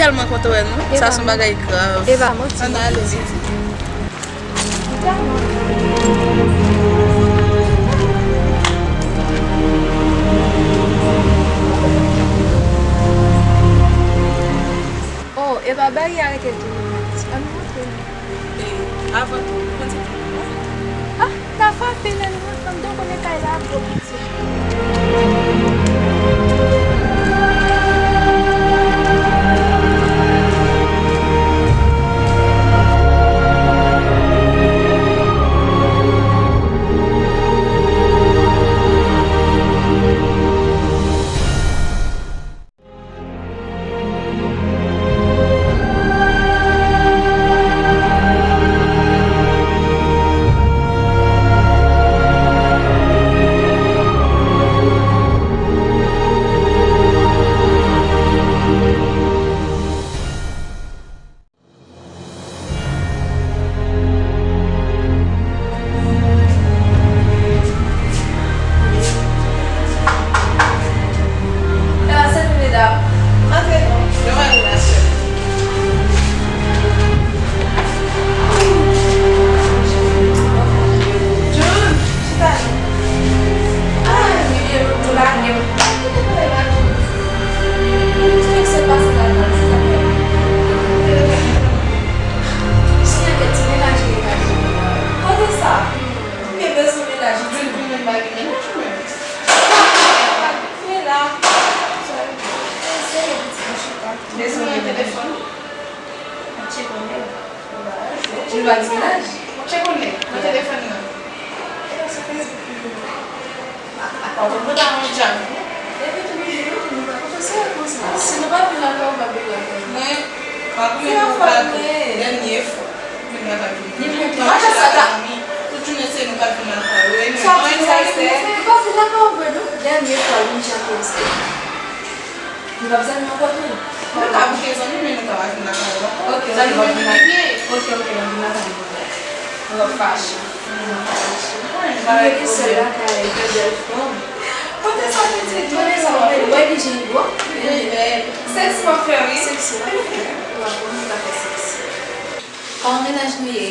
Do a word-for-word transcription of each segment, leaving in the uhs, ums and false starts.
Tèlman kontan wè nou. Sa se yon bagay grav. E pa manti. Ann ale. Oh, e pa bagay arete tou. Ann montre nou. E, avan tou, nou konn se ki nou. Ah, ta frape lè nou rantre anndan, konnen kay la gwo piti. Kote sa? Ou gen bezwen mennaj, ou di l pou mwen pa gen mennaj ou menm. Mennaj ou menm. Bezwen mennaj. Bezwen mennaj. Telefòn. Mwen tcheke yon nèg. Ou pa di mennaj? Mwen tcheke yon nèg. Nan telefòn nan. E pa sou Facebook li ye. Ou konprann pa yon djab. Epi tou li di nou, nou pa konn se konsa. Si nou pa vin lakay ou, pa vin lakay ou. Mwen, pa premye fwa, dènye fwa. Vin lakay ou. Li montre mwen sa ta. Tout jounen se nou pa vin lakay ou. E nou, sa nou di sa, Esther? Nou pa vin lakay ou vre non. Dènye fwa, vin chak Esther. Nou p ap zanmi ankò tou. Nou ka bouke zanmi, men nou ka pa vin lakay ou ankò. Ok, ok, m ap vin lakay. Ok, ok, m ap vin lakay ou. Ou ap fache. Mwen gen sèl lakay, fè bèl fanm. Kote sa pitit? Kote sa w wè ki jan l gwo? Li bèl. Sèks m ap fè wi. Sèks w ap fè. Ou ap wè m pa fè sèks. Kòman mennaj nou ye?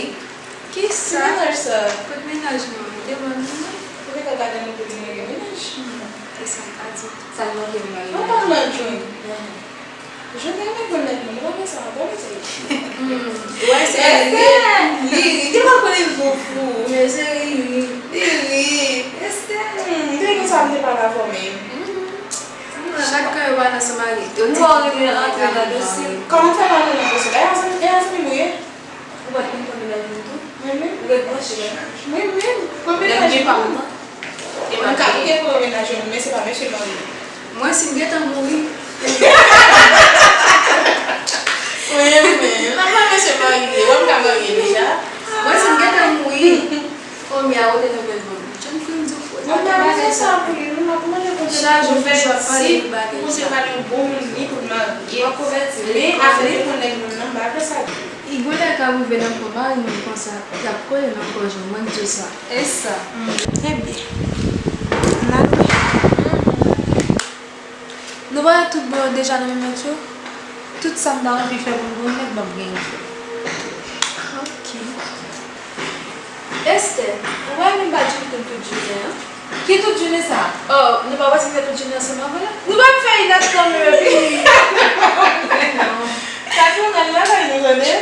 Kisa? Ki mennaj sa? Kot mennaj nou an? Demann nou non. Ou gentan gade nou pou di nou gen mennaj? Hmm, e sa m pa di. Sa l manke m nan. An palan John. John te renmen gwo nèg non, nou pa wè sa, bon nèg sa ye. Hmm. Wè se li, li, li te pa konnen l fou fou. Men se li, li. Li, li. Esther. Hmm, te gen sa m te pale avè w menm. Hmm. Chak kan yo pale ansanm ak yo di. Mwen renmen rantre nan dosye. Kòman fè pa rantre nan dosye? E a zanmi, e a zanmi m ou ye? Ou pa t konn pran mennaj moun tou? Mwen menm? Ou ret branche la. Mwen menm? Pran mennaj moun. E mwen ka bouke pran mennaj moun, men se pa mesye marye. Mwen si m gentan mouri. Mwen menm. Nan mwen mesye marye, wè m ka marye deja. Mwen si m gentan mouri. Fanmi a wote nan bèl moun. Jan m fè m di w fò. Mwen pa bezwen sa pou li, non, m ap mande Bondye pou konvèti. Bondye ba l yon bon moun, li pou l marye. W ap konvèti. Men afè li pran nèg moun nan, m pa vle sa. Gon lè ka rive nan kò mari moun konsa, y ap kole nan gòj ou, mwen k di w sa. E sa. Ebyen, n ale. Nou pa wè tout bon yo deja nan men mèt yo? Tout sa m ta anvi fè pou m granmèt, m ap genyen fè. Ok. Esther, ou pa renmen m pa Jimmy konn tout jounen an? Ki tout jounen sa? Oh, nou pa pase fè tout jounen ansanm avè l? Nou pa fè inèdtan menm epi. Sa tou nan lakay nou tande.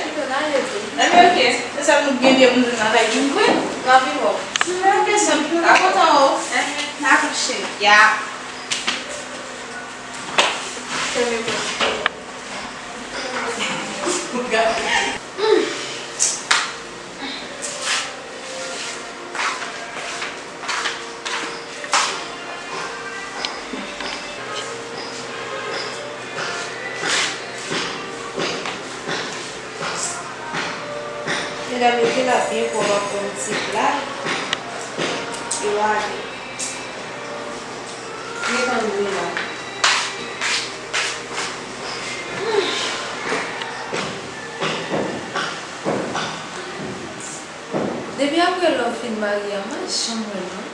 Ebyen ok, se sa nou gen de moun nan lakay Jimmy. Wi, m ap vin wè w. Se yon kesyon, m ta kontan wè w. Dakò cheri. Ya. Fèmen pòt. Medam yo te la byen pwòp ap pran ti pla yo ale. Gentan dwe la. Depi apre lè w fin marye a, m pa janm wè l non.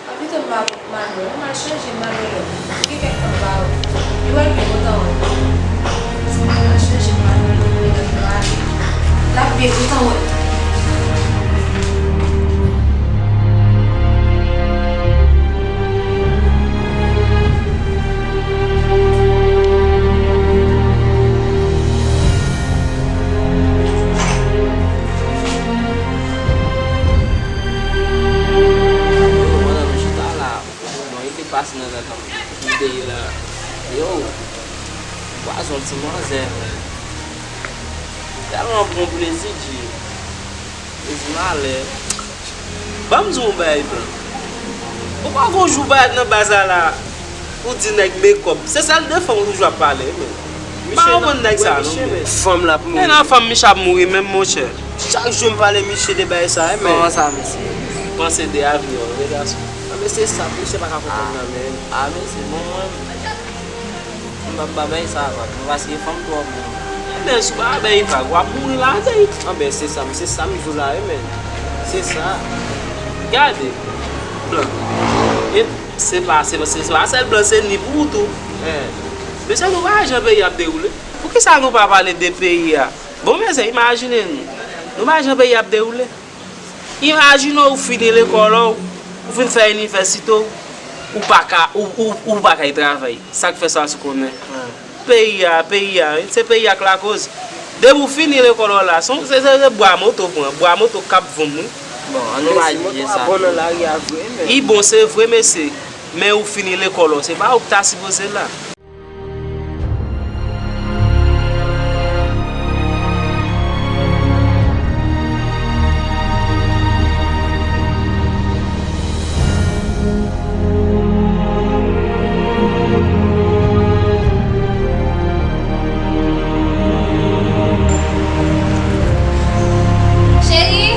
A pito m pa mal wè l, m al chanje m al wè lòt. Gen kèk fanm m pa wè. Yo wè l pi kontan wè m. Ey, ou ta wè. Pandan nou chita la, bon, li te pase nan zòn nan, li te ye la. Yo, pwazon ti manzè, men. Tèlman pran plezi, Dye. Plezi malè. Ban m di w yon bagay, Blan. Ou pa gon jou parèt nan baz la la, ou di nèg men kòb. Se sèl de fanm ou toujou ap pale, men. M pa konprann nèg sa, non, men. Fanm la pou mouri. E nan fanm, Miche ap mouri menm, monchè. Chak jou m pale Miche de bagay sa, men. Kòman sa, mesye? Panse de avni yo, vre gason. A, men se sa, Miche pa ka konprann nan, men. A, men se bon, mwen. M p ap ba bay sa vag non, paske fanm twò bon. Ebyen, si w pa bay vag, w ap mouri ladan. Anben, se sa, se sa m di w la wi, men. Se sa. Gade, Blan. E se pa, se pa, se pa sèl Blan, se ni pou ou tou. Mesye, nou pa wè jan peyi ap dewoule. Poukisa nou pa pale de peyi a? Bon, mesye, imajine nou. Nou pa wè jan peyi ap dewoule. Imajine w fini lekòl ou, ou fin fè inivèsite w, ou pa ka, ou, ou, ou pa kay travay. Sa k fè sa, se konnen. Peyi a, peyi a, wi, se peyi a k lakoz. Depi w fini lekòl ou la, se, se, se, se bwa moto pran, bwa moto k ap vann, wi. Bon, an nou pa jije sa. Li bon, se vre, mesye. Men ou fini lekòl ou, se pa ou k ta sipoze la. Cheri,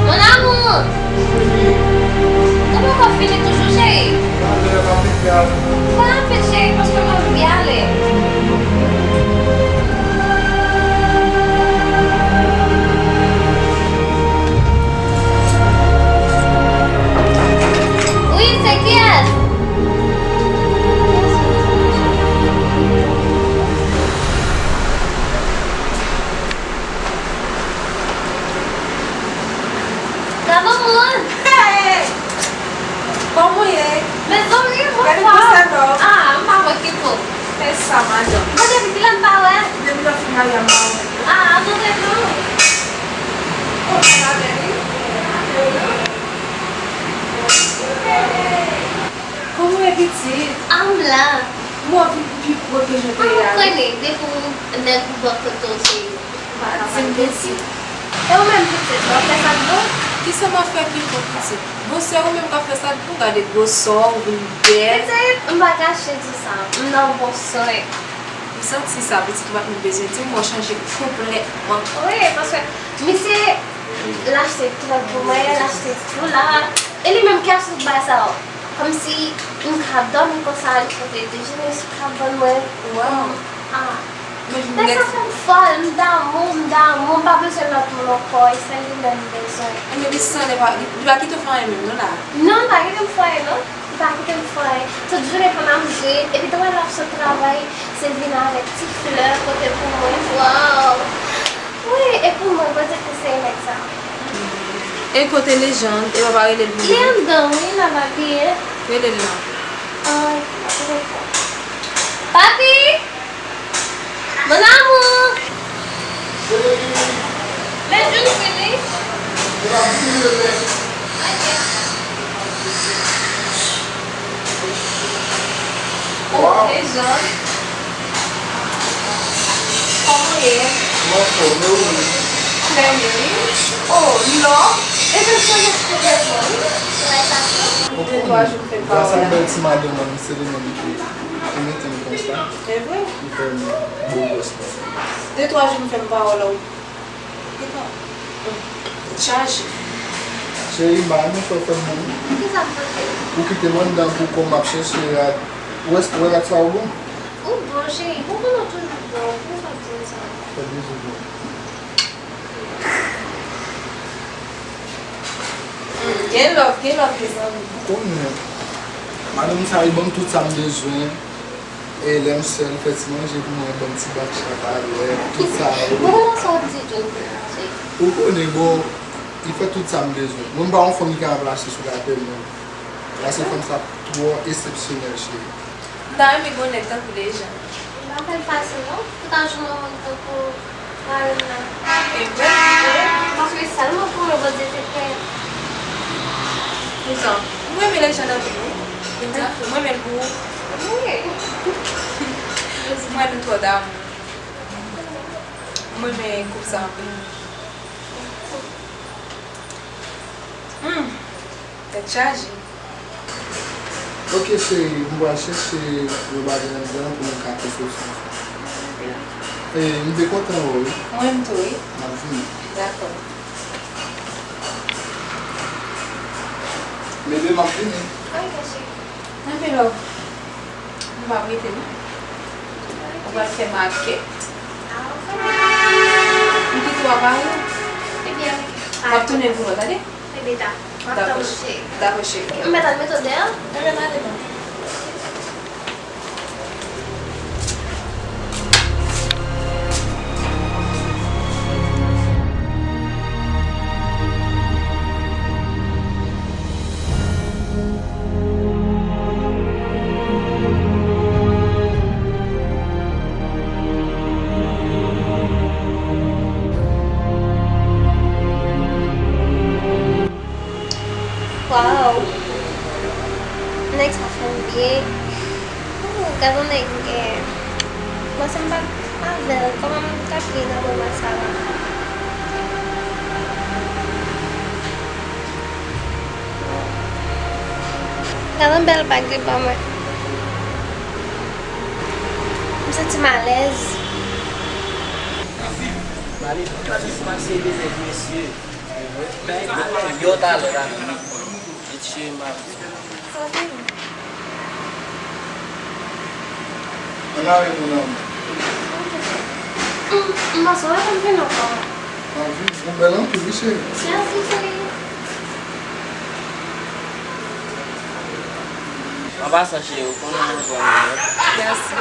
mon amour. Ou poko fini toujou, cheri? Talè, m ap vin. Fè rapid, cheri, paske m anvi ale. Wi, se kiyès? Gade moun! Hey! Kòman w ye? Mezanmi, bonswa! Gade pou sa non. Ah, m pa wè ki po. E sa, madanm? Mwen depi kilè m pa wè? Depi lè w fin marye a m pa wè. Ah, nou te non. Kòman w ye? Kòman w ye, pitit? Ah, m la. Mwen vin pi pwòp ke jan te ye a. Ah, m konnen, depi w nèg ou bò kote w te ye. Pa di m pitit. E ou menm pitit, w ap fè sa k bon? Kisa m ap fè ki bon pitit? Bon, se ou menm k ap fè sa k bon, gade gwosè w, ou vin bèl. Pitit, m pa kache di sa, m nan bon swen. M santi sa, pitit, ou pa t menm bezwen di m, ou chanje konplètman. Wi, paske misye, l achte krèk pou mwen, l achte tou la, e li menm ki achte tout bagay sa yo. Kòmsi m ka dòmi konsa, li pote dejene sou tab ban mwen. Waw. Ah. Nèg sa fè m fòl, m damou, m damou, m pa bezwen lòt moun ankò, e sèl li menm m bezwen. Ebyen, li sanlè pa, li, li pa kite w fè anyen menm non la? Non, li pa kite m fè anyen non, li pa kite m fè anyen. Tout jounen pandan m jwe, epi demen l ap sot travay, se vin avèk ti flè pote pou mwen. Waw! Wi, e pou mwen, Bondye te sere nèg sa. E kote Lejann? E papa rele l pou li? Li anndan, wi, l ap abiye. Rele l la. Ay, m ap rele l. Papi! Mon amour! Cheri! Men jis vini. Ok. Waw. Ok, Jean. Kòman w ye? Mwen anfòm, e ou menm? Trè byen, wi. Oh, lò, e men chanje koulè vre, wi. De twa jou m fè l pa wè la. Gras ak bèl ti madanm nan, se li menm ki, ki mete m konsa. E vre? Li fè m bo gwòs konsa. De twa jou m fè m pa wè la, wi. Gentan. Chaje. Cheri, m pa renmen sa w fè m nan, non. Kisa m fè w? Ou kite m anndan pou kò m ap chèche a. Ou wè, ou wè rad sa ou bon? Ou bon, cheri. Bon, konnen w toujou bon. Poukisa w ap di m sa? Fè bizou pou mwen. Hmm, gen love, gen love, mezanmi. Ou konnen. Madanm sa, li ban m tout sa m bezwen. E lè m sèl, fè ti manje pou mwen, ban m ti bak chat alè, tout sa yo. Bon, nan sa w ap di, John, pou manje. Ou konnen, bon, li fè tout sa m bezwen. Mwen, m pa yon fanm ki ka ranplase sou latè, men la, se fanm sa twò eksepsyonèl, cheri. M ta renmen gen yon nèg tankou Lejan. M pa fè l fasil, non, pou ta jwenn yon moun tankou Mari m nan. E vre? Paske sèlman pou mwen Bondye te fè. Poutan, mwen renmen Lejan anpil wi. Poutan, mwen renmen l pou ou. Wi. Mwen nou twò damou. Mwen renmen koup sa anpil. Hmm. Tèt chaje. Ok cheri, m pral chèche yon bagay anndan pou nou ka konfese ansanm. E, m te kontan wè w wi. Mwen menm tou wi. M ap vini. Dakò. Bebe, m ap vini. Ok cheri. Anpil love. M p ap rete non. Ou pral fè makèt. M kite w a Pari. Ebyen, m ap tounen pou mwen, tande? Ebyen, ta. M ap tann ou, cheri. Dakò, cheri. M mèt al mete w deyò. Ebyen, n ale non. Waw! Nèg sa fè m byen. Ooh, gad yon nèg m genyen. Mwen se m pa avè l, kòman m t ap ye nan moman sa la? Gad yon bèl bag li ban mwen. M santi m alèz. Mali, m pase de nèg mesye. Yo talè la. Vit cheri m ap. Ann ale moun an. M panse w ap vin ankò. M ap vin, ou bèl anpil wi cheri. Mèsi cheri. An pasan cheri, ou konnen mwen vrèman bèl. Mèsi.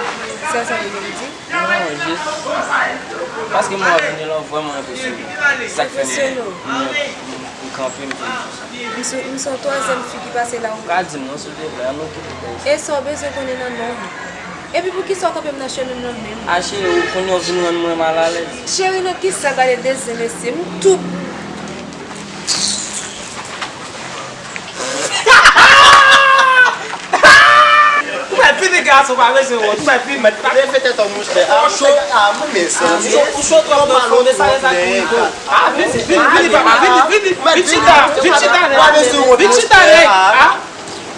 Se sa ou vle di? Non, jis paske mwen ap vini la, ou vrèman enpresyone. Sa k fè m, m, m, m kanpe, m te di sa. M se, m se yon twazyèm fi ki pase la. Ou ka di m non, silvouplè, ann okipe bagay sa. E sa w bezwen konnen nan non m? Epi poukisa w kanpe m nan chemen m nan menm? A cheri, ou konnen w vin rann mwen malalèz. Cheri, nan kisa gade de zye mesye? M tou Ou mèt vini gason, pa bezwen wont. Ou mèt vini, mèt pa. Leve tèt an monchè. A, monchè, a, mwen men sa. Ou cho, ou cho twòp nan fon, men sa, sa ki rive. A, vini, vini, vini, papa, vini, vini. Vin chita, vin chita nèg. Vin chita nèg. A,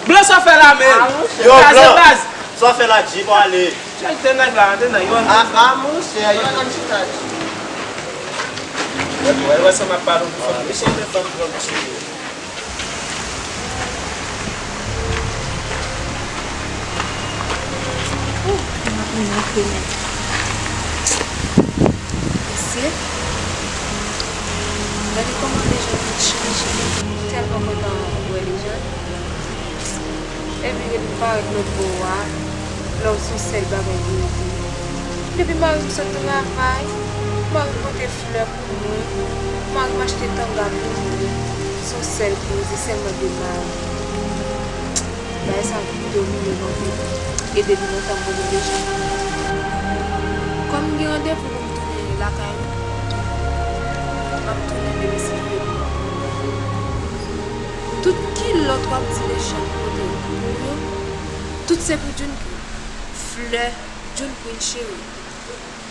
blan sa fè la men. Yo, blan. Sa fè la, G, bon, ale. Chèk de nèg la, de nèg yo. A, a, monchè, yo ann chita. Wè, wè, wè, sa m ap pale pou fanm. Mesye, de fanm pran mesye. Ooh, m ap vin rantre nèt. Mesye, gade kòman Lejan vin chanje. M tèlman kontan wè Lejan. Epi ret parèt lòt bò a, love se yon sèl bagay ki rete. Depi mari m sot travay, mari m pote flè pou mwen, mari m achte tanga pou mwen. Se yon sèl koze, sèlman de mari. Bagay sa ap domine nan vi m. E depi lontan m konnen deja. Kòm m gen randevou pou m tounen lakay mwen, m ap tounen demen si Dye vle. Tout kilòt w ap di Lejan pote pou ou yo, tout se pou June Queen. Flè June Queen cheri.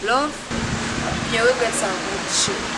Love, w ap byen regrèt sa, June Queen cheri.